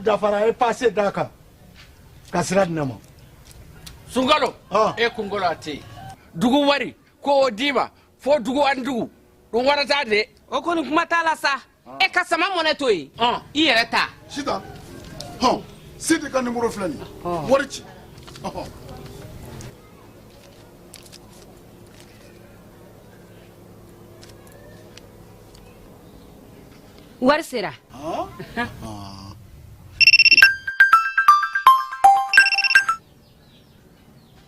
dafara a ye pase d'a kan ka sira di ne ma. Sunkalo, e kunkolo a tɛ yen. Dugu wari ko o d'i ma fo dugu ani dugu ɗum waɗata de. O kɔni kuma t'a la sa. E ka sama mɔnɛ to yen, i yɛrɛ ta. Sitan, hɔn, Sidi ka nimoro filɛ nin ye, wari ci. Ɔhɔn. Wari sera.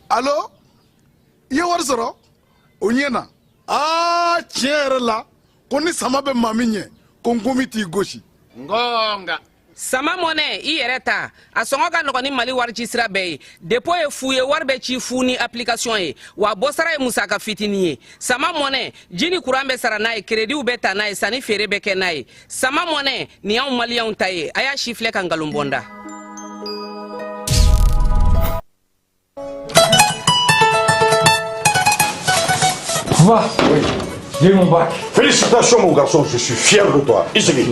Alo, i ye wari sɔrɔ? O ɲɛ na. Aa, tiɲɛ yɛrɛ la, ko ni sama bɛ maa min ɲɛ, ko nkomi t'i gosi. Ngonga. Sama mɔnɛ, i yɛrɛ ta, a sɔngɔ ka nɔgɔn ni Mali wari ci sira bɛɛ ye. Dépôt ye fu ye, wari bɛ ci fu ni application ye, wa bɔsara ye musaka fitinin ye. Sama mɔnɛ, ji ni kuran bɛ sara n'a ye, créditw bɛ ta n'a ye, sanni feere bɛ kɛ n'a ye. Sama mɔnɛ nin y'anw maliyɛnw ta ye. A y'a si filɛ ka nkalon bɔ n da. Papa, oui, j'ai mon bac. Félicitations mon garçon, je suis fier de toi. Isigi.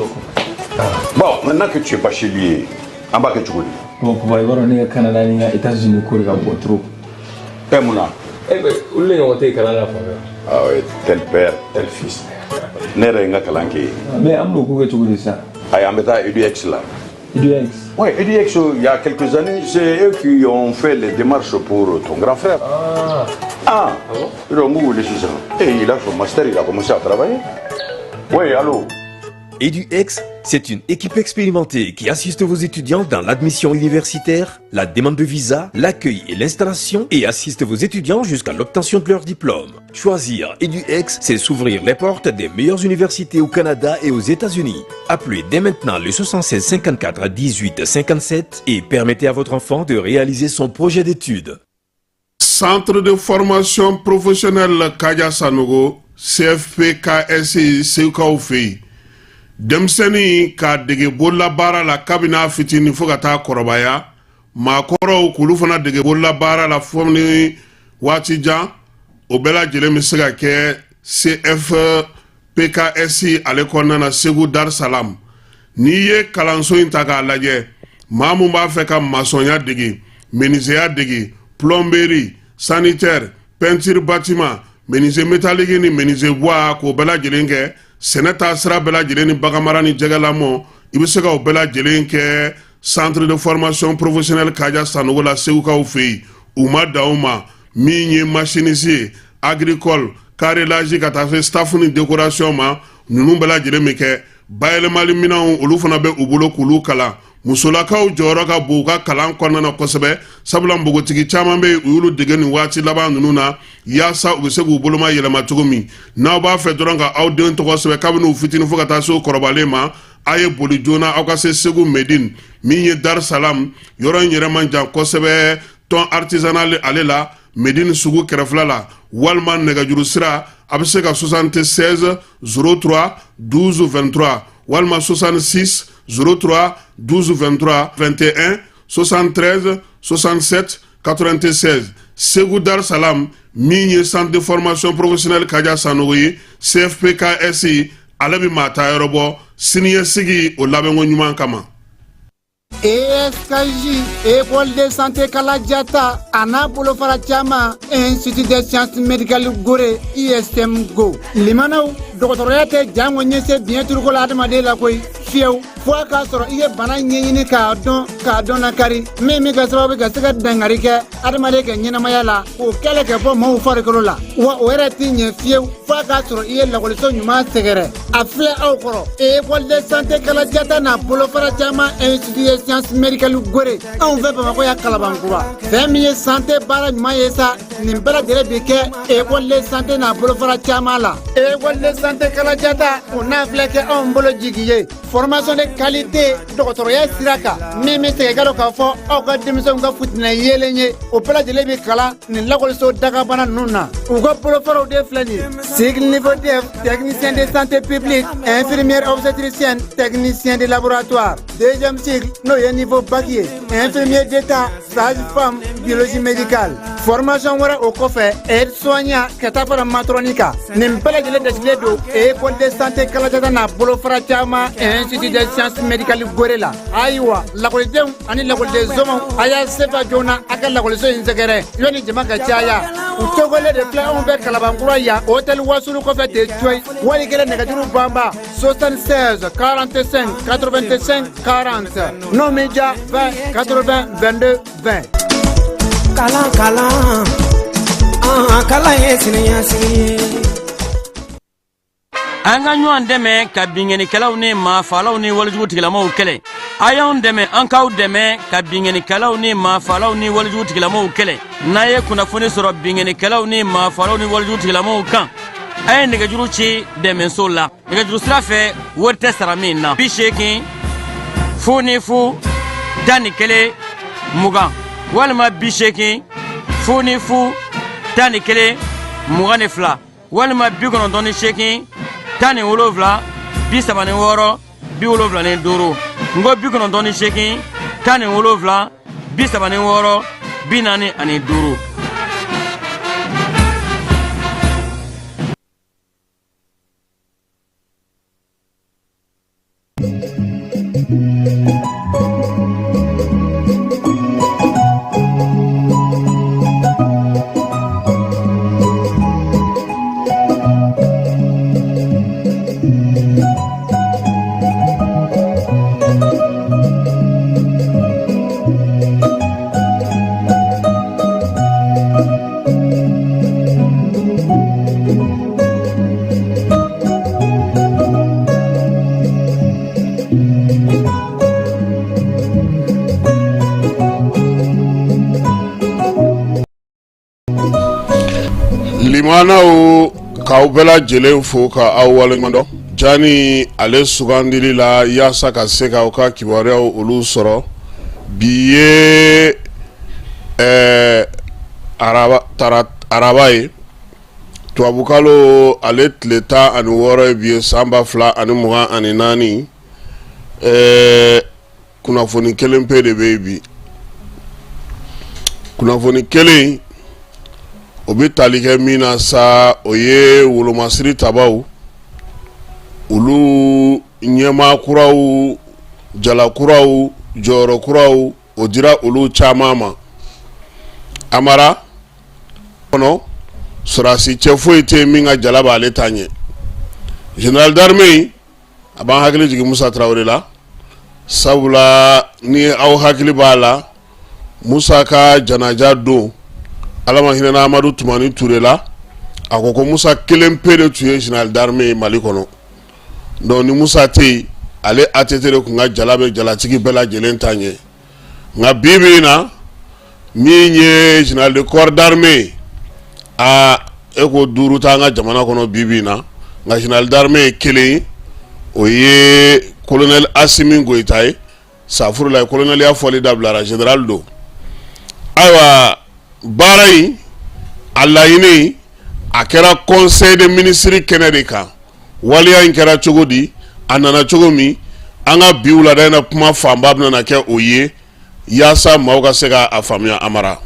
Bon, maintenant que tu es bachelier, an b'a kɛ cogo di? Bon, papa, i b'a dɔn ne ka Canada ni n ka États-Unis ko de ka bon trop. Ɛ, mun na? Eh ben, olu de ɲɔgɔn tɛ yen kalan na fan fɛ. Ah oui, tel père, tel fils. Ne yɛrɛ ye n ka kalan kɛ yen. Mais an bɛn'o ko kɛ cogo di sisan? Ayi, an bɛ taa EDUX la. EDUX? Oui, EDUX, il y a quelques années, c'est eux qui ont fait les démarches pour ton grand frère. Ah. Ah, ah bon? Ils ont wele sisan. Et il a son master, il a commencé à travailler. Oui, allô? EduX, c'est une équipe expérimentée qui assiste vos étudiants dans l'admission universitaire, la demande de visa, l'accueil et l'installation et assiste vos étudiants jusqu'à l'obtention de leur diplôme. Choisir EduX, c'est s'ouvrir les portes des meilleures universités au Canada et aux États-Unis. Appelez dès maintenant le 76 54 18 57 et permettez à votre enfant de réaliser son projet d'études. Centre de formation professionnelle Kaja Sanogo, CFPKS, Segukaw fɛ yen, denmisɛnnin k'a dege bololabaara la kabini a fitinin fo ka taa kɔrɔbaya, maakɔrɔw k'olu fana dege bololabaara la fo ni waati jan, o bɛɛ lajɛlen bɛ se ka kɛ CFPKS ale kɔnɔna na Segu Dar Salam. N'i ye kalanso in ta k'a lajɛ, maa mun b'a fɛ ka masɔnya dege, menuisier dege, plomberie, sanitaire, peinture bâtiment, menuisier métallique ni menuisier bois, k'o bɛɛ lajɛlen kɛ, sɛnɛ taa sira bɛɛ lajɛlen ni baganmara ni jɛgɛlamɔ, i bɛ se ka o bɛɛ lajɛlen kɛ centre de formation professionnelle Kaja Sanogo la Segukaw fɛ yen. U ma dan o ma, min ye machiniste ye, agricole, carrelage, ka taa se staff ni décoration ma, ninnu bɛɛ lajɛlen bɛ kɛ. Bayɛlɛmali minɛnw, olu fana bɛ u bolo k'olu kalan. Musolakaw jɔyɔrɔ ka bon u ka kalan kɔnɔna na kosɛbɛ, sabula npogotigi caman bɛ yen, u y'olu dege nin waati laban ninnu na yaasa u bɛ se k'u boloma yɛlɛma cogo min. N'aw b'a fɛ dɔrɔn ka aw den tɔgɔ sɛbɛn kabini u fitinin fo ka taa se u kɔrɔbalen ma, a ye boli joona aw ka se Segu Medine, min ye Dar Salam yɔrɔ in yɛrɛ man jan kosɛbɛ, tɔn artisanal ale la, Medine sugu kɛrɛfɛla la, walima nɛgɛjuru sira, a bɛ se ka 76 03 12 23 walima 66 03 12 23 21 73 67 96. Segu Dar Salam, min ye centre de formation professionnelle Kaja Sanogo ye, CFPKS, ale bɛ maa ta yɔrɔ bɔ siniɲɛsigi o labɛnko ɲuman kama. ESKJ, École de santé Kaladiata, a n'a bolofara caman, Institut des sciences médicales Gore, ISM Go. Limanaw, dɔgɔtɔrɔya tɛ jango ɲɛse biɲɛ turuko la adamaden la koyi, fiyewu, fo a k'a sɔrɔ i ye bana ɲɛɲini k'a dɔn, k'a dɔn lakari, min bɛ kɛ sababu ka se ka dankari kɛ adamaden ka ɲɛnamaya la, k'o kɛlɛ kɛ bɔ maaw farikolo la. Wa o yɛrɛ tɛ ɲɛ fiyewu fo a k'a sɔrɔ i ye lakɔliso ɲuman sɛgɛrɛ. A filɛ aw kɔrɔ, École de santé Kaladiata n'a bolofara caman, Institut des sciences médicales Gore, anw fɛ Bamakɔ yan Kalabankura. Fɛn min ye santé baara ɲuman ye sa, nin bɛɛ lajɛlen bi kɛ école de santé n'a bolofara caman la. École de santé Kaladiata, o n'a filɛ kɛ anw bolo jigi ye formation de qualité dɔgɔtɔrɔya sira kan, min bɛ segin ka dɔn k'a fɔ aw ka denmisɛnw ka futinɛ yeelen ye, o bɛɛ lajɛlen bɛ kalan nin lakɔliso dagabana ninnu na. U ka bolofaraw de filɛ nin ye: cycle niveau DEF, technicien de santé publique, infirmière obstétricienne, technicien de laboratoire; deuxième cycle, n'o ye niveau bac ye, infirmier d'état, sage-femme, biologie médicale. Formation wɛrɛ o kɔfɛ, aide soignant, ka taa fara matron kan. Nin bɛɛ lajɛlen dasigilen don. École de santé Kalajata n'a bolofara caman Institut des sciences médicales Gore la. Ayiwa, lakɔlidenw ani lakɔliden somaw, a y'a sefa joona a ka lakɔliso in sɛgɛrɛ yanni jama ka caya. U togolen de filɛ anw fɛ Kalabankura yan, hôtel Wasulu kɔfɛ ten coyi. Wali kelen nɛgɛjuru banba 76 45 85 40, n'o m'i diya 20 80 22 20. Kalan, kalan, an kalan ye siniɲɛsigi ye. An ka ɲɔgɔn dɛmɛ ka binkannikɛlaw ni maafalaw ni walejugu tigilamaw kɛlɛ. A y'anw dɛmɛ, an k'aw dɛmɛ ka binkannikɛlaw ni maafalaw ni walejugu tigilamaw kɛlɛ. N'a ye kunnafoni sɔrɔ binkannikɛlaw ni maafalaw ni walejugu tigilamaw kan, a ye nɛgɛjuru ci dɛmɛso la nɛgɛjuru sira fɛ, wari tɛ sara min na: 80 00 11 20 walima 80 00 11 22 walima 98 17 36 75. N ko 98 17 36 45. Limanaw, k'aw bɛɛ lajɛlen fo ka aw waleɲuman dɔn jani ale sugandili la yaasa ka se k'aw ka kibaruyaw olu sɔrɔ. Bi ye araba araba ye, tubabukalo ale tile 16 ye bi ye, san 2024. Kunnafoni kelen pe de bɛ yen bi. Kunnafoni kelen o bɛ tali kɛ min na sa, o ye wolomasiri tabaw, olu ɲɛmaa kuraw, jala kuraw, jɔyɔrɔ kuraw, o dira olu caman ma. Amara kɔnɔ, sɔrɔdasi cɛ foyi tɛ yen min ka jala b'ale ta ɲɛ. Général d'armée, a b'an hakili jigin Musa Tarawele la, sabula ni aw hakili b'a la, Musa ka janaja don, Ala ma hinɛna Amadu Tumani Ture la, a ko ko Musa kelen pe de tun ye général d'armée ye Mali kɔnɔ. Donc ni Musa tɛ yen, ale ATT de tun ka jala bɛ jalatigi bɛɛ lajɛlen ta ɲɛ. Nka bi bi in na, min ye général de corps d'armée, aa, e ko duuru t'an ka jamana kɔnɔ bi bi in na, nka général d'armée ye kelen ye, o ye colonel Asimi Goyita ye. Safurula, colonel fɔli dabilara, général don. Ayiwa, baara in a laɲini, a kɛra conseil des ministres kɛnɛ de kan. Waleya in kɛra cogo di, a nana cogo min, an ka bi wulada in na kuma fanba bɛna kɛ o ye yaasa maaw ka se k'a faamuya. Amara.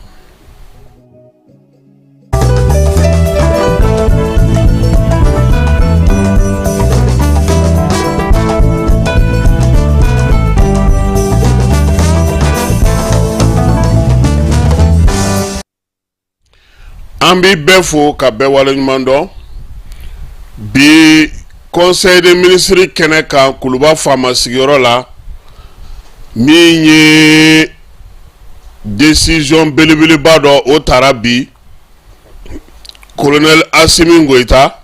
An bɛ bɛɛ fo ka bɛɛ waleɲuman dɔn. Bi conseil des ministres kɛnɛ kan, Kuluba faama sigiyɔrɔ la, min ye décision belebeleba dɔ, o taara bi. Colonel Asimi Goyita,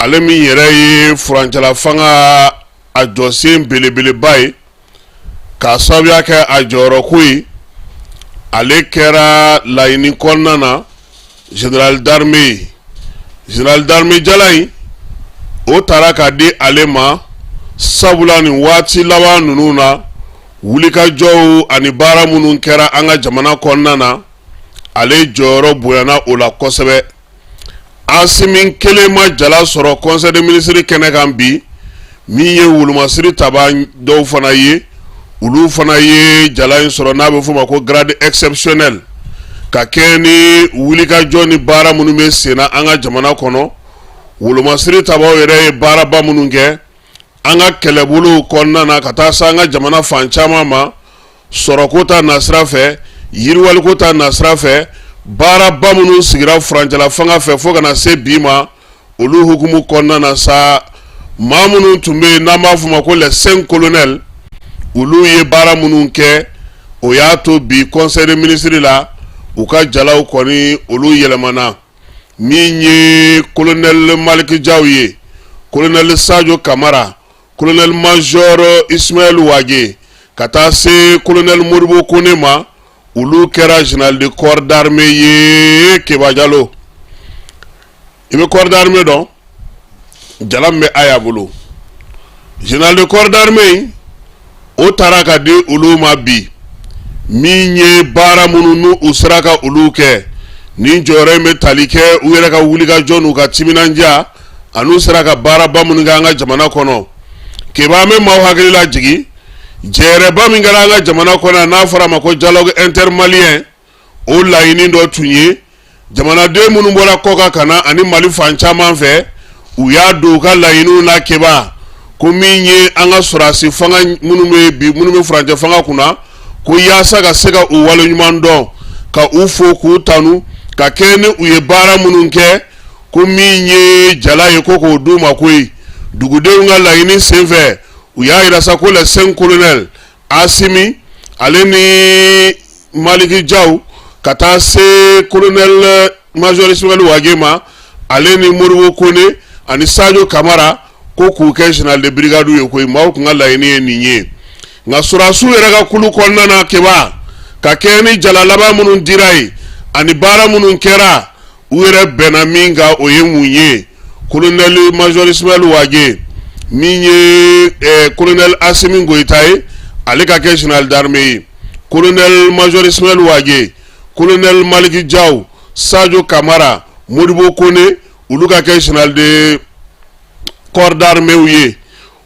ale min yɛrɛ ye furancɛla fanga a jɔsen belebeleba ye, k'a sababuya kɛ a jɔyɔrɔko ye, ale kɛra laɲini kɔnɔna na général d'armée ye. Général d'armée jala in, o taara ka di ale ma, sabula nin waati laban ninnu na, wulikajɔw ani baara minnu kɛra an ka jamana kɔnɔna na, ale jɔyɔrɔ bonyana o la kosɛbɛ. Asimi kelen ma jala sɔrɔ conseil des ministres kɛnɛ kan bi. Min ye wolomasiri taba dɔw fana ye, olu fana ye jala in sɔrɔ, n'a bɛ f'o ma ko grade exceptionnel, ka kɛ ni wulikajɔ ni baara minnu bɛ senna an ka jamana kɔnɔ. Wolomasiri tabaw yɛrɛ ye baaraba minnu kɛ an ka kɛlɛbolow kɔnɔna na ka taa se an ka jamana fan caman ma, sɔrɔko ta nasira fɛ, yiriwaliko ta nasira fɛ, baaraba minnu sigira furancɛla fanga fɛ fo ka na se bi ma, olu hukumu kɔnɔna na sa, maa minnu tun bɛ yen n'an b'a fɔ ma ko les 5 colonels, olu ye baara minnu kɛ, o y'a to bi conseil des ministres la, u ka jalaw kɔni olu yɛlɛmana. Min ye colonel Maliki Jaw ye, colonel Sajo Kamara, colonel major Ismaël Wage, ka taa se colonel Modibo Kone ma, olu kɛra général de corps d'armée ye. Keba Jalo, i bɛ corps d'armée dɔn, jala min bɛ Aya bolo, général de corps d'armée o taara ka di olu ma bi. Min ye baara minnu n'u u sera ka olu kɛ, nin jɔyɔrɔ in bɛ tali kɛ u yɛrɛ ka wulikajɔ n'u ka timinandiya an'u sera ka baaraba minnu kɛ an ka jamana kɔnɔ. Keba, an bɛ maaw hakili lajigin jɛrɛba min kɛra an ka jamana kɔnɔ, n'a fɔra a ma ko dialogue intermalien. O laɲini dɔ tun ye jamanaden minnu bɔra kɔkan ka na ani Mali fan caman fɛ, u y'a don u ka laɲiniw na, Keba, ko min ye an ka sɔrɔdasi fanga minnu bɛ bi, minnu bɛ furancɛ fanga kunna, ko yaasa ka se ka u waleɲuman dɔn, ka u fo k'u tanu ka kɛ ni u ye baara minnu kɛ, ko min ye jala ye, ko k'o d'u ma koyi. Dugudenw ka laɲini senfɛ, u y'a yira sa ko les 5 colonels, Asimi ale ni Maliki Jaw, ka taa se colonel major Ismaël Wage ma, ale ni Modibo Kone ani Sadio Kamara, ko k'u kɛ général de brigade ye koyi. Maaw tun ka laɲini ye nin ye. Nka sɔrɔdasiw yɛrɛ ka kulu kɔnɔna na, Keba, ka kɛ ni jala laban minnu dira yen ani baara minnu kɛra, u yɛrɛ bɛnna min kan, o ye mun ye? Colonel major Ismaël Wage, min ye colonel Asimi Goyita ye, ale ka kɛ général d'armée ye. Colonel major Ismaël Wage, colonel Maliki Jaw, Sadio Kamara, Modibo Kone, olu ka kɛ général de corps d'armée ye.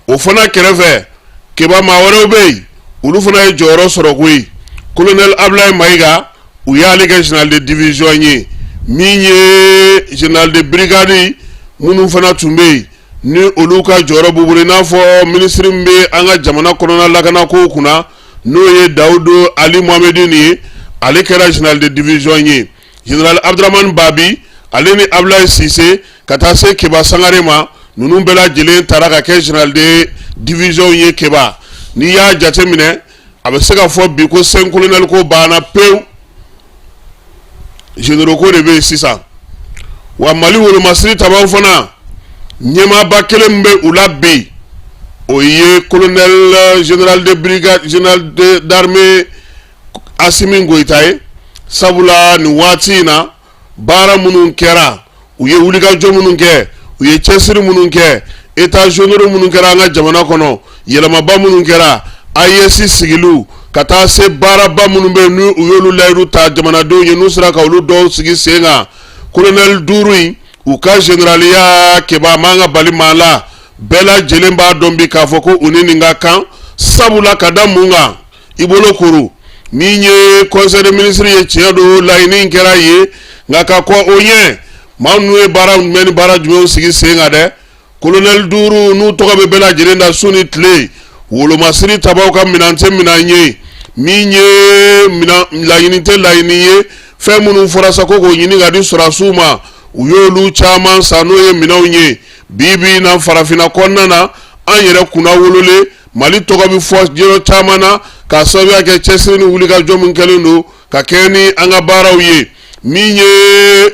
O fana kɛrɛfɛ, Keba, maa wɛrɛw bɛ yen, olu fana ye jɔyɔrɔ sɔrɔ koyi. Colonel Ablaye Mayiga, u y'ale kɛ général de division ye. Min ye général de brigade minnu fana tun bɛ yen, ni olu ka jɔyɔrɔ b'u bolo, i n'a fɔ minisiri min bɛ an ka jamana kɔnɔna lakanako kunna, n'o ye Dawudu Ali Mohamedini ye, ale kɛra général de division ye. Général Abdramane Babi, ale ni Ablaye Sise, ka taa se Keba Sangare ma, ninnu bɛɛ lajɛlen taara ka kɛ général de division ye. Keba, n'i y'a jateminɛ, a bɛ se ka fɔ bi ko 5 colonel ko banna pewu, généraux ko de bɛ yen sisan. Wa Mali wolomasiri tabaw fana, ɲɛmaaba kelen min bɛ u la bi, o ye colonel général de brigade, général d'armée Asimi Goyita ye. Sabula nin waati in na, baara minnu kɛra, u ye wulikajɔ minnu kɛ, u ye cɛsiri minnu kɛ, états généraux minnu kɛra an ka jamana kɔnɔ, yɛlɛmaba minnu kɛra, AES sigiliw, ka taa se baaraba minnu bɛ yen n'u u y'olu layidu ta jamanadenw ye, n'u sera ka olu dɔw sigi sen kan, colonel duuru in, u ka généraliya, Keba, man ka bali maa la. Bɛɛ lajɛlen b'a dɔn bi k'a fɔ ko u ni nin ka kan. Sabula ka da mun kan? I bolo kuru min ye conseil des ministres ye, tiɲɛ don, laɲini kɛra ye, nka ka kɔ o ɲɛ, maa ninnu ye baara jumɛn ni baara jumɛnw sigi sen kan dɛ? Colonel duuru n'u tɔgɔ bɛ bɛɛ lajɛlen da su ni tile, wolomasiri tabaw ka minɛn tɛ minɛn ye, min ye minɛn laɲini tɛ laɲini ye. Fɛn minnu fɔra sa ko k'o ɲini ka di sɔrɔdasiw ma, u y'olu caman san, n'o ye minɛnw ye. Bi bi in na, farafinna kɔnɔna na, an yɛrɛ kunna wololen, Mali tɔgɔ bɛ fɔ yɔrɔ caman na k'a sababuya kɛ cɛsiri ni wulikajɔ min kɛlen don ka kɛ ni an ka baaraw ye. Min ye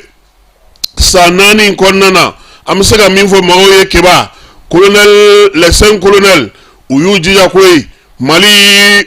san 4 kɔnɔna na, an bɛ se ka min fɔ mɔgɔw ye, Keba, colonel, les 5 colonels, u y'u jija koyi. Mali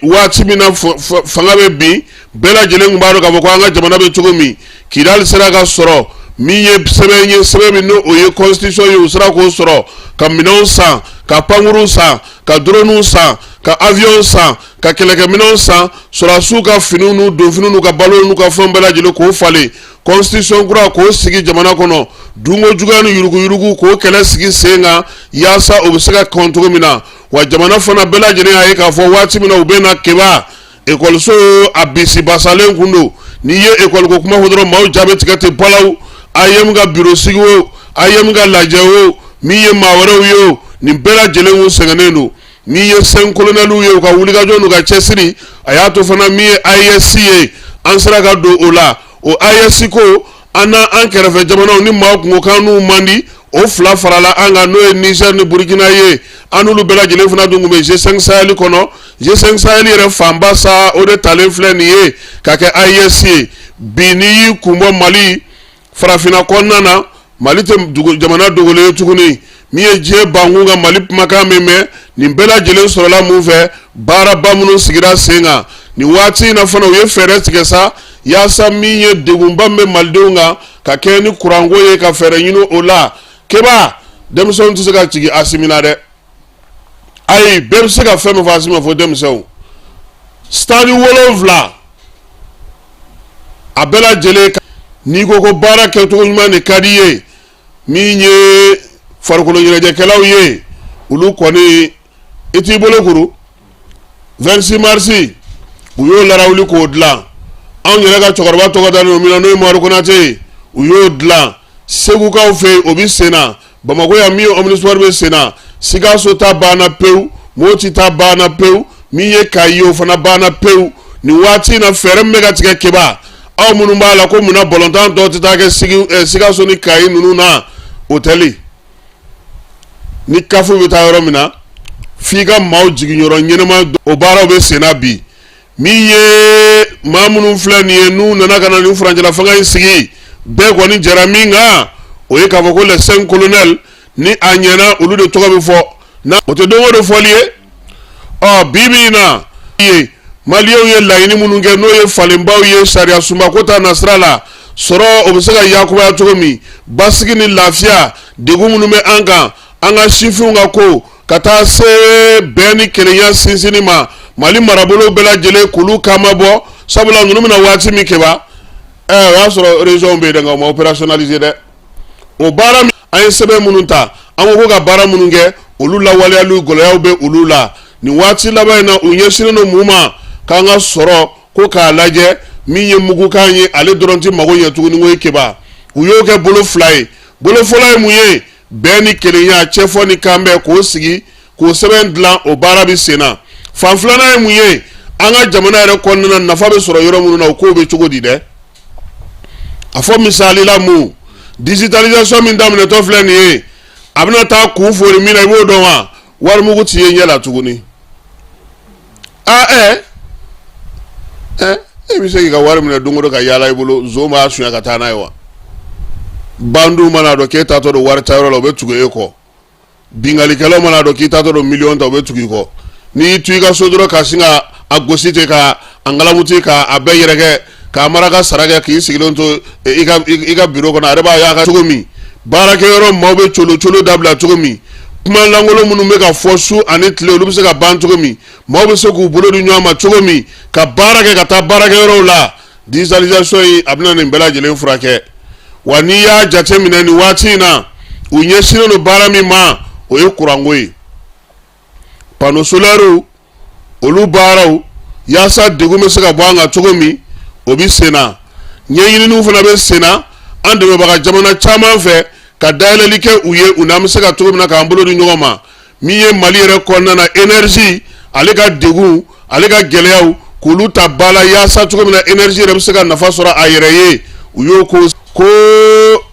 waati min na fanga bɛ bin, bɛɛ lajɛlen tun b'a dɔn k'a fɔ ko an ka jamana bɛ cogo min. Kidali sera ka sɔrɔ, min ye sɛbɛn ye, sɛbɛn min n'o ye constitution ye, u sera k'o sɔrɔ, ka minɛnw san, ka pankurun san, ka drone san, ka avion san, ka kɛlɛkɛminɛnw san, sɔrɔdasiw ka finiw n'u donfiniw n'u ka balo n'u ka fɛnw bɛɛ lajɛlen k'o falen, constitution kura k'o sigi jamana kɔnɔ, dunko juguya ni yuruguyurugu k'o kɛlɛ sigi sen kan, yaasa o bɛ se ka kɔn cogo min na. Wa jamana fana bɛɛ lajɛlen y'a ye k'a fɔ waati min na u bɛ na, Keba, ekɔliso a bisibasalen kun don. N'i ye ekɔli ko kuma fɔ dɔrɔn, maaw jaabi tigɛ ten balawu. AEEM ka biro sigi o, AEEM ka lajɛ o, min ye maa wɛrɛw ye o, nin bɛɛ lajɛlen kun sɛgɛnnen don. Min ye cinq colonels ye, u ka wulikajɔ n'u ka cɛsiri, a y'a to fana min ye AES ye, an sera ka don o la. O AES ko an na an kɛrɛfɛ jamanaw ni maaw kun ko k'an n'u man di, o fila farala an kan, n'o ye Niger ni Burkina ye. An n'olu bɛɛ lajɛlen fana dun tun bɛ G5 Sahel kɔnɔ. G5 Sahel yɛrɛ fanba sa, o de talen filɛ nin ye ka kɛ AES ye bi. N'i y'i kun bɔ Mali farafinna kɔnɔna na, Mali tɛ jamana dogolen ye tuguni. Min ye diɲɛ bankun ka Mali kumakan min mɛn, nin bɛɛ lajɛlen sɔrɔla mun fɛ? Baaraba minnu sigira sen kan nin waati in na fana, u ye fɛɛrɛ tigɛ sa yaasa min ye degunba min bɛ malidenw kan ka kɛ ni kuranko ye, ka fɛɛrɛ ɲini o la. Keba, denmisɛnw tɛ se ka jigin Asimi na dɛ. Ayi, bɛɛ bɛ se ka fɛn min fɔ Asimi ma, fo denmisɛnw. Stade 7 a bɛɛ lajɛlen, n'i ko ko baara kɛcogo ɲuman de ka di ye, min ye farikolo ɲɛnajɛkɛlaw ye, olu kɔni i t'i bolo kuru. 26 mars, u y'o larawuli k'o dilan. Anw yɛrɛ ka cɛkɔrɔba tɔgɔ dalen don min na, n'o ye Mamadu Konate ye, u y'o dilan. Segukaw fɛ yen, o bɛ sen na. Bamakɔ yan, min ye omnisport bɛ sen na. Sikaso ta banna pewu, Moti ta banna pewu, min ye Kayi ye, o fana banna pewu. Nin waati in na, fɛɛrɛ min bɛ ka tigɛ, Keba, aw minnu b'a la ko munna balontan tɔ tɛ taa kɛ Sikaso ni Kayi ninnu na, hôtel ni CAF bɛ taa yɔrɔ min na, f'i ka maaw jigin yɔrɔ ɲɛnama, o baaraw bɛ sen na bi. Min ye maa minnu filɛ nin ye, n'u nana ka na nin furancɛla fanga in sigi, bɛɛ kɔni jɛra min kan, o ye k'a fɔ ko les cinq colonels, ni a ɲɛna, olu de tɔgɔ bɛ fɔ na, o tɛ don o don fɔli ye. Ɔ, bi bi in na ye, maliyɛnw ye laɲini minnu kɛ, n'o ye falenbaw ye sariya sunba ko ta nasira la, sɔrɔ o bɛ se ka yakubaya cogo min, basigi ni lafiya, degun minnu bɛ an kan, an ka sifinw ka ko, ka taa se bɛn ni kelenya sinsinni ma Mali marabolo bɛɛ lajɛlen, k'olu kama bɔ. Sabula ninnu bɛna waati min, Keba, o y'a sɔrɔ région bɛ yen dɛ, nka o ma opérationnaliser dɛ. O baara min, an ye sɛbɛn minnu ta, an ko ko ka baara minnu kɛ, olu lawaleyaliw gɛlɛyaw bɛ olu la. Nin waati laban in na, u ɲɛsinnen don mun ma? K'an ka sɔrɔ ko k'a lajɛ. Min ye mugukan ye, ale dɔrɔn tɛ mago ɲɛ tuguni ko ye, Keba. U y'o kɛ bolo fila ye. Bolo fɔlɔ ye mun ye? Bɛn ni kelenya, cɛfɔ ni kanbɛn, k'o sigi, k'o sɛbɛn dilan, o baara bɛ sen na. Fan filanan ye mun ye? An ka jamana yɛrɛ kɔnɔna na, nafa bɛ sɔrɔ yɔrɔ minnu na, o kow bɛ cogo di dɛ? A fɔ misali la, mun digitalisation min daminɛtɔ filɛ nin ye, a bɛna taa kun fori min na, i b'o dɔn wa? Warimugu t'i ye ɲɛ la tuguni. Aa, ɛ ɛ, e bɛ se k'i ka wari minɛ don o don ka yaala i bolo, zon b'a suɲɛ ka taa n'a ye wa? Bandiw mana dɔn k'e taatɔ don wari tayɔrɔ la, u bɛ tugu e kɔ. Binkalikɛlaw mana dɔn k'i taatɔ don miliyɔn ta, u bɛ tugu i kɔ. N'i y'i to i ka so dɔrɔn, ka sin ka a gosi ten, ka a ngalamuti, ka a bɛɛ yɛrɛkɛ, k'a maraka sara kɛ, k'i sigilen to i ka biro kɔnɔ, a yɛrɛ b'a ye a ka cogo min baarakɛyɔrɔ maaw bɛ colo colo dabila cogo min, kuma lankolon minnu bɛ ka fɔ su ani tile, olu bɛ se ka ban cogo min, maaw bɛ se k'u bolo di ɲɔgɔn ma cogo min ka baara kɛ, ka taa baarakɛyɔrɔw la. Digitalisation in, a bɛna nin bɛɛ lajɛlen furakɛ wa? N'i y'a jateminɛ nin waati in na, u ɲɛsinnen don baara min ma, o ye kuranko ye, panneau solaires, olu baaraw, yaasa degun bɛ se ka bɔ an kan cogo min, o bɛ sen na. Ɲɛɲininiw fana bɛ sen na an dɛmɛbaga jamana caman fɛ, ka dayɛlɛli kɛ u ye, u n'an bɛ se ka cogo min na k'an bolo di ɲɔgɔn ma. Min ye Mali yɛrɛ kɔnɔna na, énergie, ale ka degun, ale ka gɛlɛyaw, k'olu ta ba la, yaasa cogo min na énergie yɛrɛ bɛ se ka nafa sɔrɔ a yɛrɛ ye, u y'o ko ko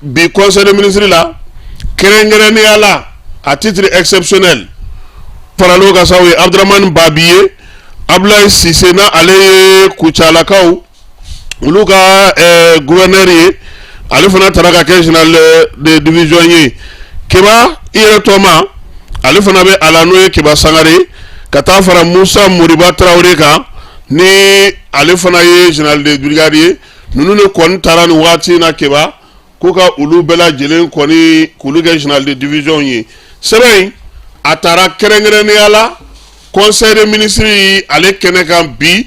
bi conseil des ministres la, kɛrɛnkɛrɛnnenya la, à titre exceptionnel, faral'o kan sa, o ye Abdramane Babi ye. Abdoulaye Cissé, na ale ye Kucalakaw olu ka gouverneur ye, ale fana taara ka kɛ général de division ye. Keba, i yɛrɛ tɔma, ale fana bɛ a la, n'o ye Keba Sangare, ka taa fara Musa Moriba Tarawele kan, ni ale fana ye général de brigade ye. Ninnu de kɔni taara nin waati in na, Keba, ko ka olu bɛɛ lajɛlen kɔni k'olu kɛ général de division ye. Sɛbɛn in, a taara kɛrɛnkɛrɛnnenya la conseil des ministres ale kɛnɛ kan bi,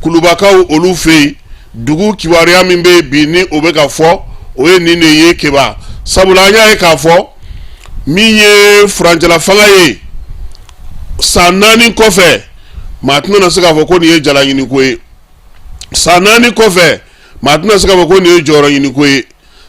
Kulubakaw olu fɛ yen. Dugu kibaruya min bɛ bi, ni o bɛ ka fɔ, o ye nin de ye, Keba. Sabula an y'a ye k'a fɔ min ye furancɛla fanga ye, san 4 kɔfɛ, maa tɛna se k'a fɔ ko nin ye jalaɲiniko ye. San 4 kɔfɛ, maa tɛna se k'a fɔ ko nin ye jɔyɔrɔ ɲiniko ye.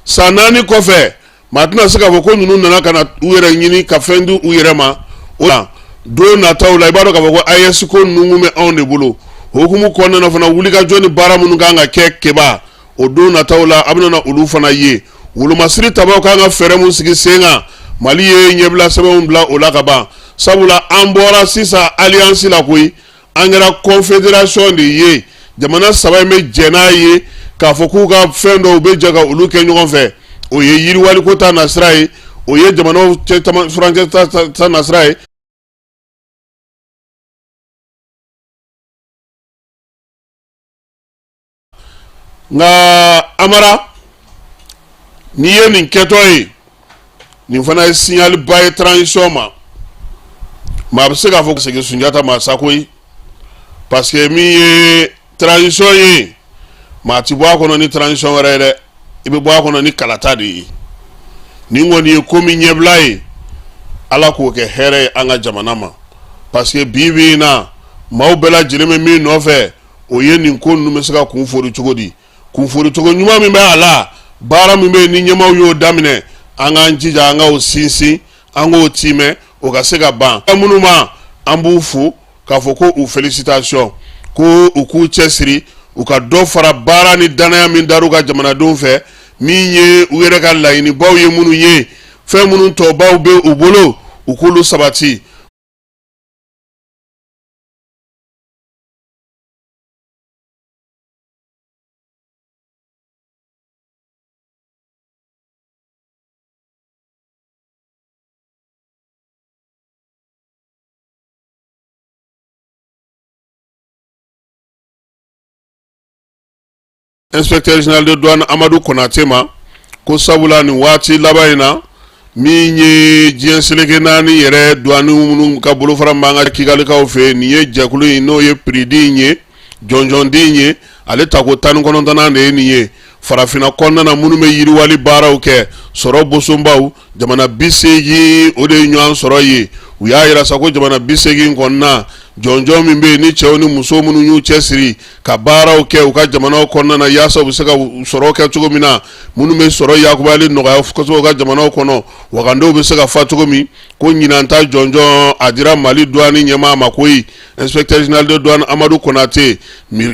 San 4 kɔfɛ, maa tɛna se k'a fɔ ko ninnu nana ka na u yɛrɛ ɲini ka fɛn di u yɛrɛ ma. O la, don nataw la, i b'a dɔn k'a fɔ ko AES ko ninnu bɛ anw de bolo. O hukumu kɔnɔna na fana, wulikajɔ ni baara minnu kan ka kɛ keba o don nataw la, a bɛna olu fana ye. Wolomasiri tabaw kan ka fɛɛrɛ mun sigi sen kan, Mali ye ɲɛbila sɛbɛnw bila o la ka ban, sabula an bɔra sisan alliance la koyi, an kɛra confédération de ye. Jamana saba in bɛ jɛ n'a ye k'a fɔ k'u ka fɛn dɔw bɛ jɛ ka olu kɛ ɲɔgɔn fɛ. O ye yiriwaliko ta nasira ye, o ye jamanaw cɛ furancɛ ta nasira ye. Nka Amara, n'i ye nin kɛtɔ ye, nin fana ye signal ba ye transition ma. Maa bɛ se k'a fɔ segin Sunjata ma sa koyi, parce que min ye transition ye, maa ti bɔ a kɔnɔ ni transition wɛrɛ ye dɛ, i bɛ bɔ a kɔnɔ ni kalata de ye. Nin kɔni ye ko min ɲɛbila ye, Ala k'o kɛ hɛrɛ ye an ka jamana ma, parce que bi bi in na, maaw bɛɛ lajɛlen bɛ min nɔfɛ, o ye nin ko ninnu bɛ se ka kun fori cogo di, kun fori cogo ɲuman min bɛ a la. Baara min bɛ yen ni ɲɛmaaw y'o daminɛ, an k'an jija, an k'o sinsin, an k'o timɛ, o ka se ka ban. Minnu ma, an b'u fo k'a fɔ ko u félicitation, ko u k'u cɛsiri, u ka dɔ fara baara ni danaya min dar'u ka jamanadenw fɛ, min ye u yɛrɛ ka laɲinibaw ye, minnu ye fɛn minnu tɔbaw bɛ u bolo, u k'olu sabati. Inspecteur général de douane Amadu Konate ma ko sabula nin waati laban in na, min ye diɲɛ seleke naani yɛrɛ douane minnu ka bolofara b'an ka Kigalikaw fɛ, nin ye jɛkulu in, n'o ye prix in ye, jɔnjɔnden in ye, ale tako 19nan de ye nin ye farafinna kɔnɔna na. Minnu bɛ yiriwali baaraw kɛ, sɔrɔ bosonbaw, jamana 80, o de ye ɲɔgɔn sɔrɔ ye. U y'a yira sa ko jamana 80 kɔnɔna, jɔnjɔn min bɛ yen ni cɛw ni muso minnu y'u cɛsiri ka baaraw kɛ u ka jamanaw kɔnɔna na, yaasa u bɛ se ka sɔrɔ kɛ cogo min na, minnu bɛ sɔrɔ yakubayali nɔgɔya kosɛbɛ u ka jamanaw kɔnɔ, wagandenw bɛ se ka fa cogo min, ko ɲinan ta jɔnjɔn a dira Mali douane ɲɛmaa ma koyi, inspecteur général de douane Amadu Konate.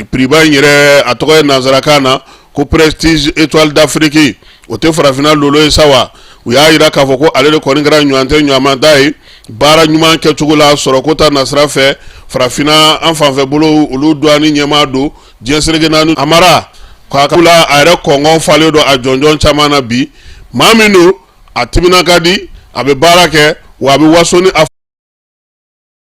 Prix ba in yɛrɛ, a tɔgɔ ye nansarakan na ko Prestige Étoile d'Afrique. O tɛ farafinna lolo ye sa wa? U y'a jira k'a fɔ ko ale de kɔni kɛra ɲɔgɔn tɛ ɲɔgɔnma da ye baara ɲuman kɛcogo la sɔrɔko ta nasira fɛ farafinna an fanfɛ bolo, olu douane ɲɛmaa don diɲɛ seleke naani. Amara k'a la, a yɛrɛ kɔngɔn falen don a jɔnjɔn caman na bi. Maa min don, a timinan ka di, a bɛ baara kɛ, wa a bɛ waso ni a.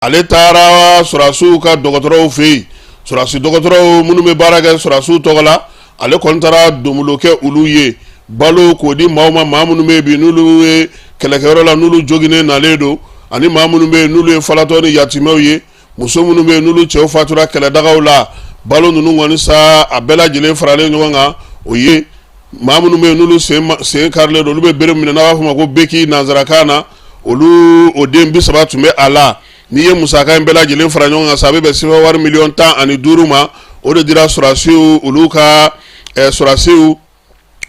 Ale taara sɔrɔdasiw ka dɔgɔtɔrɔw fɛ yen, sɔrɔdasi dɔgɔtɔrɔw minnu bɛ baara kɛ sɔrɔdasiw tɔgɔ la. Ale kɔni taara donbolo kɛ olu ye, balo k'o di maaw ma, maa minnu bɛ yen bi n'olu ye kɛlɛkɛyɔrɔ la, n'olu joginnen nalen don, ani maa minnu bɛ yen n'olu ye falatɔ ni yatimɛw ye, muso minnu bɛ yen n'olu cɛw fatura kɛlɛdagaw la. Balo ninnu kɔni sa, a bɛɛ lajɛlen faralen ɲɔgɔn kan, o ye maa minnu bɛ yen n'olu sen karilen don, olu bɛ bere minɛ, n'a b'a fɔ o ma ko béquille nansarakan na, olu o den 30 tun bɛ a la. N'i ye musaka in bɛɛ lajɛlen fara ɲɔgɔn kan sa, a bɛ bɛn sefa wari miliyɔn 15 ma. O de dira sɔrɔdasiw olu ka sɔrɔdasiw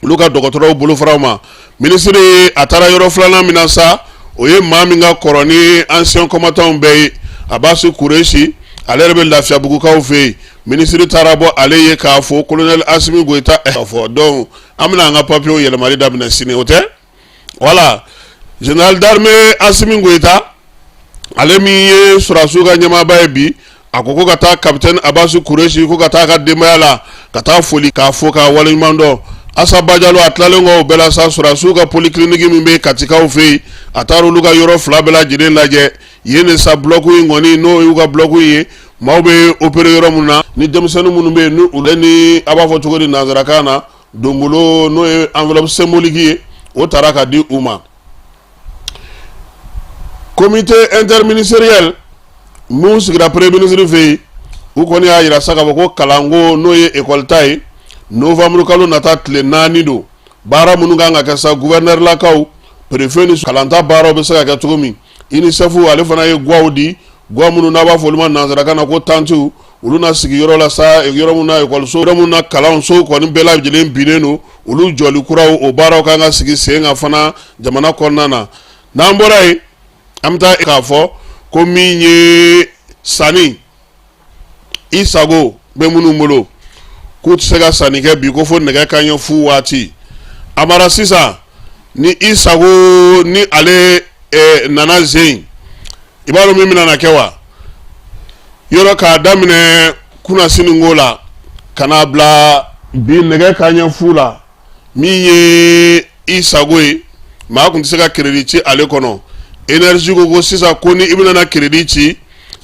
olu ka dɔgɔtɔrɔw bolofaraw ma. Minisiri, a taara yɔrɔ filanan min na sa, o ye maa min ka kɔrɔ ni ancien combattant bɛɛ ye, Abasi Kuresi, ale yɛrɛ bɛ Lafiyabugukaw fɛ yen. Minisiri taara bɔ ale ye k'a fɔ colonel Asimi Goyita fɔ. Donc an bɛna an ka papiyew yɛlɛmali daminɛ sini, o tɛ? Voilà, général d'armée Asimi Goyita, ale min ye sɔrɔdasiw ka ɲɛmaaba ye bi, a ko ko ka taa capitaine Abasi Kuresi, ko ka taa a ka denbaya la, ka taa foli k'a fo k'a waleɲuman dɔn. Asa Bajalo, a tilalen kɔ o bɛɛ la sa, sɔrɔdasiw ka polyclinique min bɛ Katikaw fɛ yen, a taara olu ka yɔrɔ fila bɛɛ lajɛlen lajɛ yen de sa. Bloc in kɔni, n'o y'u ka bloc in ye, maaw bɛ opérer yɔrɔ min na, ni denmisɛnnin minnu bɛ yen, ni olu ni a b'a fɔ cogo di nansarakan na, donbolo, n'o ye enveloppe symbolique ye, o taara ka di u ma. Comité interministériel mun sigira premier ministre fɛ yen, u kɔni y'a jira sa k'a fɔ ko kalanko, n'o ye école ta ye, novembre kalo nata tile 4 don. Baara minnu kan ka kɛ sa, gouverneur lakaw, préfet ni kalanta baaraw bɛ se ka kɛ cogo min. UNICEF, ale fana ye gwaw di, gwa minnu n'a b'a fɔ olu ma nansarakan na ko tantiw. Olu na sigi yɔrɔ la sa, yɔrɔ min na ekɔliso, yɔrɔ min na kalanso kɔni bɛɛ lajɛlen binnen don, olu jɔli kuraw, o baaraw kan ka sigi sen kan fana jamana kɔnɔna na. N'an bɔra yen, an bɛ taa k'a fɔ ko min ye sanni i sago bɛ minnu bolo k'u tɛ se ka sanni kɛ bi ko fo nɛgɛ kanɲɛ fu waati. A mara sisan ni i sago ni ale nana zen, i b'a dɔn min bɛna na kɛ wa? Yɔrɔ k'a daminɛ kunasini ko la ka n'a bila bi nɛgɛ kanɲɛ fu la, min ye i sago ye, maa tun tɛ se ka crédit ci ale kɔnɔ. Énergie ko sisan ko ni i bɛna na crédit ci,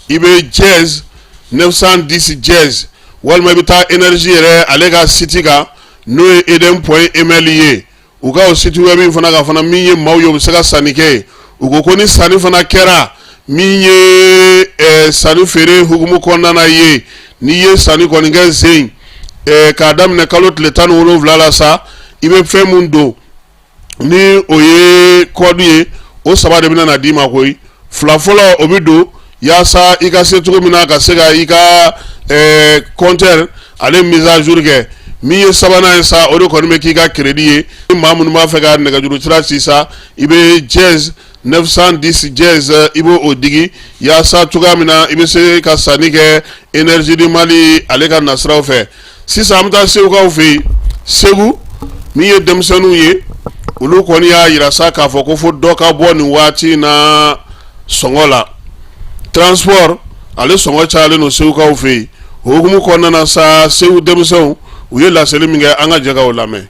i bɛ dièse 910 dièse, walima i bɛ taa énergie yɛrɛ ale ka site kan, n'o ye edm.ml ye. U ka o site web in fana kan fana, min ye maaw ye u bɛ se ka sanni kɛ. U ko ni sanni fana kɛra, min ye sanni feere hukumu kɔnɔna na ye, n'i ye sanni kɔni kɛ zen k'a daminɛ kalo tile 17 la sa, i bɛ fɛn mun don ni o ye code ye, o saba de bɛna na d'i ma koyi. Fila fɔlɔ, o bɛ don yaasa i ka se cogo min na ka se ka i ka compteur ale mise à jour kɛ. Min ye sabanan ye sa, o de kɔni bɛ k'i ka crédit ye. Ni maa minnu b'a fɛ ka nɛgɛjuru sira ci sa, i bɛ dièse 910 dièse, i b'o o digi yaasa cogoya min na i bɛ se ka sanni kɛ Énergie du Mali ale ka nasiraw fɛ. Sisan an bɛ taa Segukaw fɛ yen. Segu, min ye denmisɛnninw ye, olu kɔni y'a yira sa k'a fɔ ko fo dɔ ka bɔ nin waati in na sɔngɔ la. Transport ale sɔngɔ cayalen don Segukaw fɛ yen. O hukumu kɔnɔna na sa, Segu denmisɛnw, u ye laseli min kɛ, an ka jɛ ka o lamɛn.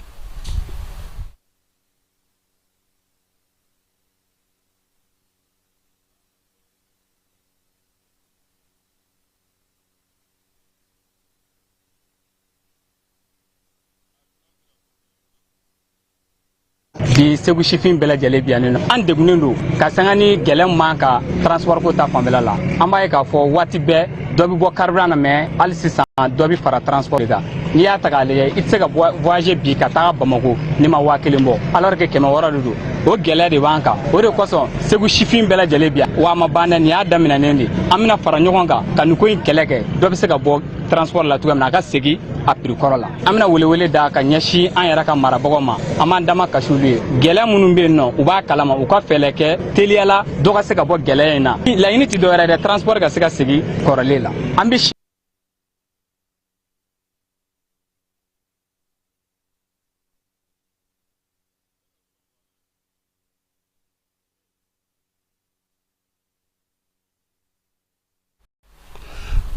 Bi Segu sifin bɛɛ lajɛlen bi yan nɔ, an degunnen don ka sanga ni gɛlɛn man ka transport ko ta fanfɛla la. An b'a ye k'a fɔ waati bɛɛ dɔ bɛ bɔ carburant na, mais hali sisan dɔ bɛ fara transport de kan. N'i y'a ta k'a lajɛ, i tɛ se ka voyager bi ka taga Bamako n'i ma 1000 bɔ, alors que 600 de don. O gɛlɛya de b'an kan. O de kosɔn Segu sifin bɛɛ lajɛlen bi yan. Wa a ma ban dɛ, nin y'a daminɛnen de. An bɛna fara ɲɔgɔn kan ka nin ko in kɛlɛ kɛ, dɔ bɛ se ka bɔ transport la cogoya min na, a ka segin a prix kɔrɔ la. An bɛna welewele da ka ɲɛsin an yɛrɛ ka marabagaw ma. An b'an dama kasi olu ye. Gɛlɛya minnu bɛ yen nɔ, u b'a kalama, u ka fɛɛrɛ kɛ teliya la, dɔ ka se ka bɔ gɛlɛya in na. Laɲini tɛ dɔwɛrɛ dɛ, transport ka se ka segin kɔrɔlen la. An bɛ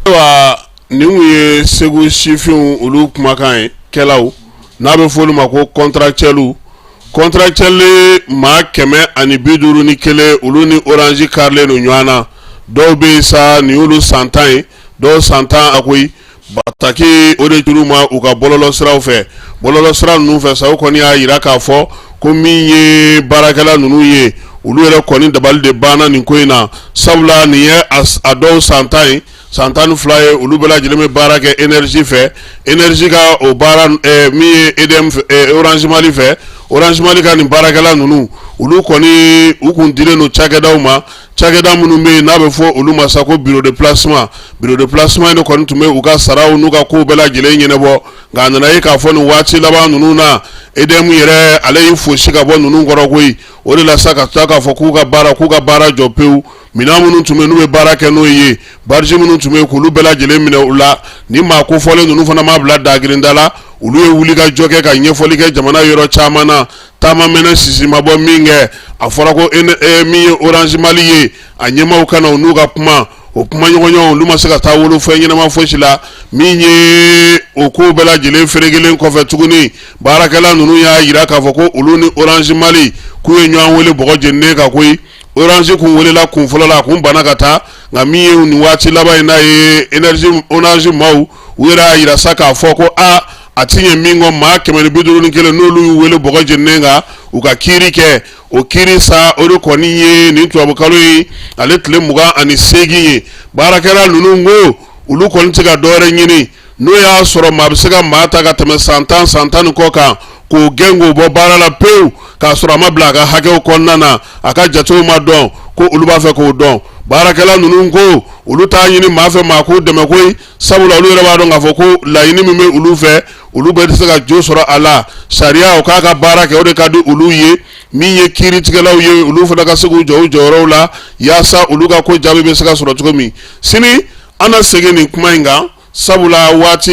Ayiwa, nin kun ye Segu sifinw olu kumakan ye. Kɛlaw n'a bɛ fɔ olu ma ko contractuels, contractuel maa 151, olu ni Orange karilen don ɲɔgɔn na. Dɔw bɛ yen sa, nin y'olu san 10 ye, dɔw san 10 a koyi. Bataki o de juru ma u ka bɔlɔlɔ siraw fɛ. Bɔlɔlɔ sira ninnu fɛ sa, u kɔni y'a yira k'a fɔ ko min ye baarakɛla ninnu ye, olu yɛrɛ kɔni dabali de banna nin ko in na, sabula nin ye a dɔw san 10 ye, san 12 ye. Olu bɛɛ lajɛlen bɛ baara kɛ énergie fɛ, énergie ka o baara min ye EDM, Orange Mali fɛ. Orange Mali ka nin baarakɛla ninnu, olu kɔni u kun dilen don cakɛdaw ma, cakɛda minnu bɛ yen n'a bɛ fɔ olu ma sa ko bureau de placement. Bureau de placement de kɔni tun bɛ u ka saraw n'u ka kow bɛɛ lajɛlen ɲɛnabɔ. Nka a nana ye k'a fɔ nin waati laban ninnu na, EDM yɛrɛ ale y'i fosi ka bɔ ninnu kɔrɔ koyi. O de la sa, ka taa k'a fɔ k'u ka baara jɔ pewu. Minɛn minnu tun bɛ n'u bɛ baara kɛ n'o ye, badge minnu tun bɛ yen, k'olu bɛɛ lajɛlen minɛ u la. Ni maa kofɔlen ninnu fana ma bila dagirinda la, olu ye wuli ka jɔ kɛ ka ɲɛfɔli kɛ jamana yɔrɔ caman na. Taama mɛnɛ sisi ma bɔ min kɛ, a fɔra ko min ye Orange Mali ye, a ɲɛmaaw ka na u n'u ka kuma. O kuma ɲɔgɔnɲɔgɔn, olu ma se ka taa wolo fɛn ɲɛnama fosi la. Min ye o ko bɛɛ lajɛlen ferekelen kɔfɛ tuguni, baarakɛla ninnu y'a yira k'a fɔ ko olu ni Orange Mali k'u ye ɲɔgɔn wele bɔgɔ jeninen kan koyi. Orange kun welela kun fɔlɔ la, a kun banna ka taa. Nka min ye nin waati laban in n'a ye, énergie Orange maaw, u yɛrɛ y'a yira sa k'a fɔ ko a ti ɲɛ min kɔ, maa 151, n'olu y'u wele bɔgɔ jeninen kan, u ka kiiri kɛ. O kiiri sa, o de kɔni ye nin tubabukalo ye, ale tile 28 ye. Baarakɛla ninnu ko olu kɔni tɛ ka dɔwɛrɛ ɲini, n'o y'a sɔrɔ maa bɛ se ka maa ta ka tɛmɛ san 10, san 10 ni kɔ kan, k'o gɛn k'o bɔ baara la pewu, k'a sɔrɔ a ma bila a ka hakɛw kɔnɔna na, a ka jatew ma dɔn, ko olu b'a fɛ k'o dɔn. Baarakɛla ninnu ko olu t'a ɲini maa fɛ maa k'u dɛmɛ koyi, sabula olu yɛrɛ b'a dɔn k'a fɔ ko laɲini min bɛ olu fɛ, olu bɛ se ka jo sɔrɔ a la. Sariya o k'a ka baara kɛ, o de ka di olu ye. Min ye kiiritigɛlaw ye, olu fana ka se k'u jɔ u jɔyɔrɔw la yaasa olu ka ko jaabi bɛ se ka sɔrɔ cogo min. Sini an na segin nin kuma in kan, sabula waati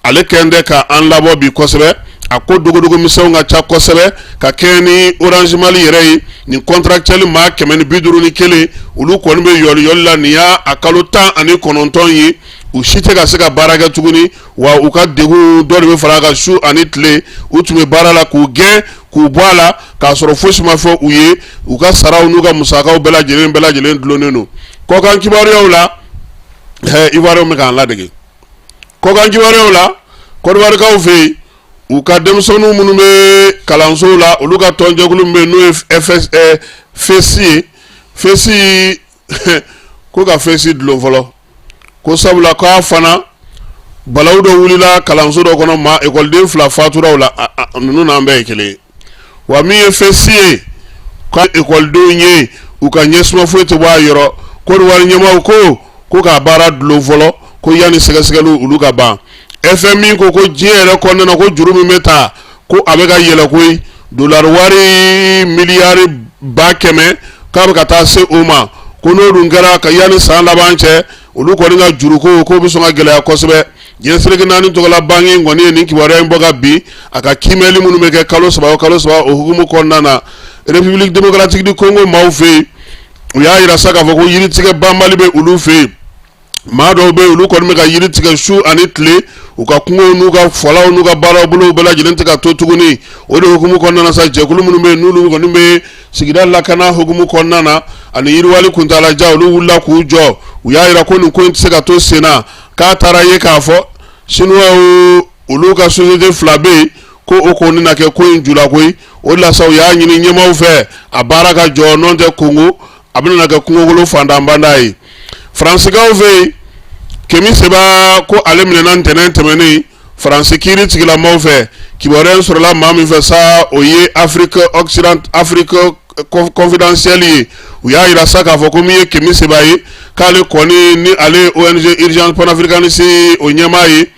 ale kɛn tɛ ka an labɔ bi kosɛbɛ. A ko dogodogo misɛnw ka ca kosɛbɛ ka kɛɲɛ ni Orange Mali yɛrɛ ye. Nin contractuel maa 151, olu kɔni bɛ yɔliyɔli la. Nin y'a a kalo 19 ye, u si tɛ ka se ka baara kɛ tuguni, wa u ka degun dɔ de bɛ fara a kan su ani tile. U tun bɛ baara la, k'u gɛn k'u bɔ a la k'a sɔrɔ fosi ma fɔ u ye. U ka saraw n'u ka musakaw bɛɛ lajɛlen dulonnen don. Kɔkan kibaruyaw la, Ivoiriyɛnw bɛ k'an ladege. Kɔkan kibaruyaw la, Kɔdiwarikaw fɛ yen, u ka denmisɛnninw minnu bɛ kalansow la, olu ka tɔnjɛkulu min bɛ yen n'o ye FES ye, FES ko ka FES dulon fɔlɔ, ko sabula k'a fana balawu dɔ wulila kalanso dɔ kɔnɔ, maa ekɔliden 2 fatura o la. Ninnu n'an bɛɛ ye kelen ye. Wa min ye FES ye, ka ekɔlidenw ye, u ka ɲɛsuma foyi tɛ bɔ a yɔrɔ. Kɔdiwari ɲɛmaaw ko k'a baara dulon fɔlɔ, ko yanni sɛgɛsɛgɛliw olu ka ban. FMI ko diɲɛ yɛrɛ kɔnɔna na, ko juru min bɛ ta, ko a bɛ ka yɛlɛ koyi, dolari wari miliyari 100,000 k'a bɛ ka taa se o ma. Ko n'o dun kɛra ka yanni san laban cɛ, olu kɔni ka juruko k'o bɛ sɔn ka gɛlɛya kosɛbɛ. Diɲɛ seleke naani tɔgɔla banki kɔni ye nin kibaruya in bɔ ka bin a ka kiimɛli minnu bɛ kɛ kalo 3 o kalo 3 o hukumu kɔnɔna na. République démocratique du Congo maaw fɛ yen, u y'a yira sa k'a fɔ ko yiritigɛ banbali bɛ olu fɛ yen. Maa dɔw bɛ yen, olu kɔni bɛ ka yiri tigɛ su ani tile, u ka kungow n'u ka fɔlaw n'u ka baaraw bolow bɛɛ lajɛlen tɛ ka to tuguni. O de hukumu kɔnɔna na sa, jɛkulu minnu bɛ yen n'olu kɔni bɛ sigida lakana hukumu kɔnɔna na ani yiriwali kuntaalajan, olu wulila k'u jɔ. U y'a yira ko nin ko in tɛ se ka to sen na. K'a taara ye k'a fɔ Sinuwaw olu ka société 2 bɛ yen, ko o kɔni na kɛ ko in jula koyi. O de la sa, u y'a ɲini ɲɛmaaw fɛ a baara ka jɔ, n'o tɛ Kongo a bɛna kɛ kungokolo fantanbanda ye. Faransikaw fɛ yen, Kemi Seba ko ale minɛna ntɛnɛn tɛmɛnen Faransi kiiri tigilamaw fɛ. Kibaruya in sɔrɔla maa min fɛ sa, o ye Afrique Occident Afrique Confidentiel ye. U y'a yira sa k'a fɔ ko min ye Kemi Seba ye, k'ale kɔni ni ale ye ONG Urgence Panafricaniste o ɲɛmaa ye,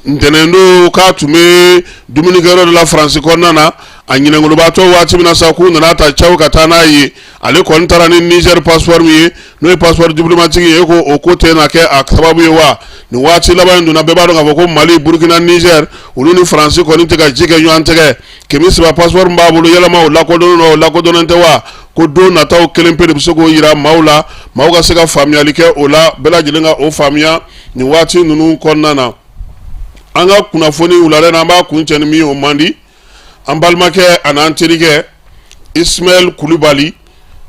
ntɛnɛn don k'a tun bɛ dumunikɛyɔrɔ dɔ la Faransi kɔnɔna na. A ɲinɛnkolobaatɔ waati min na sa, k'u nana ta caw ka taa n'a ye. Ale kɔni taara ni Niger passeport min ye, n'o ye passeport diplomatique ye, ko o ko tɛna kɛ a sababu ye wa. Nin waati laban in donna, bɛɛ b'a dɔn k'a fɔ ko Mali, Burukina, Niger, olu ni Faransi kɔni tɛ ka ji kɛ ɲɔgɔn tɛgɛ. Kemi Seba passeport min b'a bolo, yalama o lakodɔnnen don, o lakodɔnnen tɛ wa? Ko don nataw kelen pe de bɛ se k'o yira maaw la, maaw ka se ka faamuyali kɛ o la, bɛɛ lajɛlen ka o faamuya nin waati ninnu kɔnɔna na. An ka kunnafoni wulada in na, an b'a kuncɛ ni min ye, o man di an balimakɛ an'an terikɛ Ismaël Kulubali,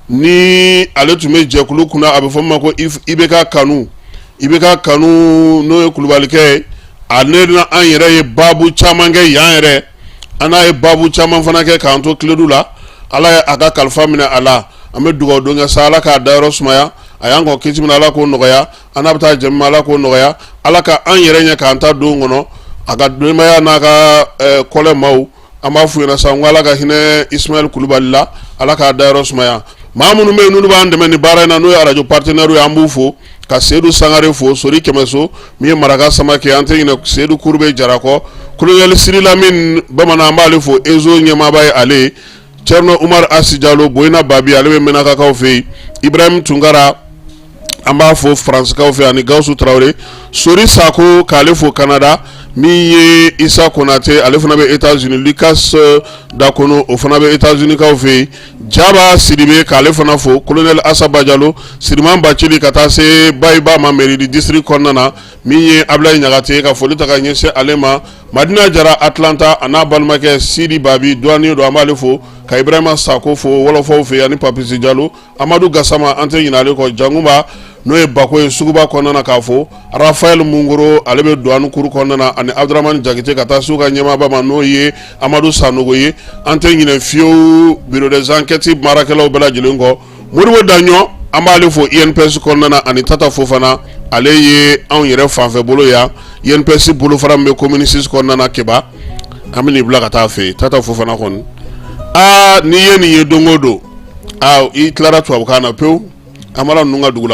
ni ale tun bɛ jɛkulu kunna, a bɛ fɔ min ma ko IBK kanu. IBK kanu, n'o ye Kulubalikɛ ye, ale na an yɛrɛ ye baabu caman kɛ yan yɛrɛ, an n'a ye baabu caman fana kɛ k'an to Kiledu la. Ala ye a ka kalifa minɛ a la. An bɛ dugawu don kɛ sa, Ala k'a dayɔrɔ sumaya. A y'an kɔn kiti min na, Ala k'o nɔgɔya. An n'a bɛ taa jɛ min ma, Ala k'o nɔgɔya. Ala ka an yɛrɛ ɲɛ k'an ta don kɔnɔ, a ka denbaya n'a ka kɔlɛ maaw. An b'a f'u ɲɛna sa, n ko Ala ka hinɛ Ismaël Kulubali la, Ala k'a dayɔrɔ sumaya. Maa minnu bɛ yen n'olu b'an dɛmɛ nin baara in na, n'o ye arajo partenaire ye, an b'u fo, ka Seyidu Sangare fo, Sori Kɛmɛso min ye Maraka Samakɛ, an tɛ ɲinɛ Seyidu Kurube Jara kɔ, Colonel Siri Lamine Bamanan, an b'ale fo, Ezo ɲɛmaaba ye ale ye, Thierno Umar Asi Jalo, Boyina Babi, ale bɛ Menakakaw fɛ yen, Ibrahim Tunkara, an b'a fo Faransikaw fɛ, ani Gawusu Tarawele, Sori Sako k'ale fo Canada, min ye Isa Konate, ale fana bɛ États-Unis, Lucas Dakono, o fana bɛ États-Unis kaw fɛ yen, Jaba Sidibe k'ale fana fo, Colonel Asa Bajalo, Siriman Bacili, ka taa se Bayiba ma mairie du district kɔnɔna na, min ye Abulayi Ɲagate, ka foli ta ka ɲɛsin ale ma, Madina Jara Atlanta, a n'a balimakɛ Sidi Babi, douanier don, an b'ale fo, ka Ibrahima Sako fo wɔlɔfɔw fɛ yen, ani Papisi Jalo, Amadu Gasama, an tɛ ɲinɛ ale kɔ, Jankunba n'o ye Bako ye suguba kɔnɔna na k'a fo, Rafael Mungoro, ale bɛ douane cour kɔnɔna na, ani Abdramani Jakite, ka taa s'u ka ɲɛmaaba ma, n'o ye Amadu Sanogo ye. An tɛ ɲinɛ fiyewu bureau des enquêtes baarakɛlaw bɛɛ lajɛlen kɔ. Modibo Daɲɔ, an b'ale fo INPS kɔnɔna na, ani Tata Fofana, ale ye anw yɛrɛ fanfɛ bolo yan, INPS bolofara min bɛ commune 6 kɔnɔna na Keba, an bɛ n'i bila ka taa fɛ yen. Tata Fofana kɔni, aa n'i ye nin ye don o don, aa i tilara tubabukan na pewu. Amara ninnu ka dugu la.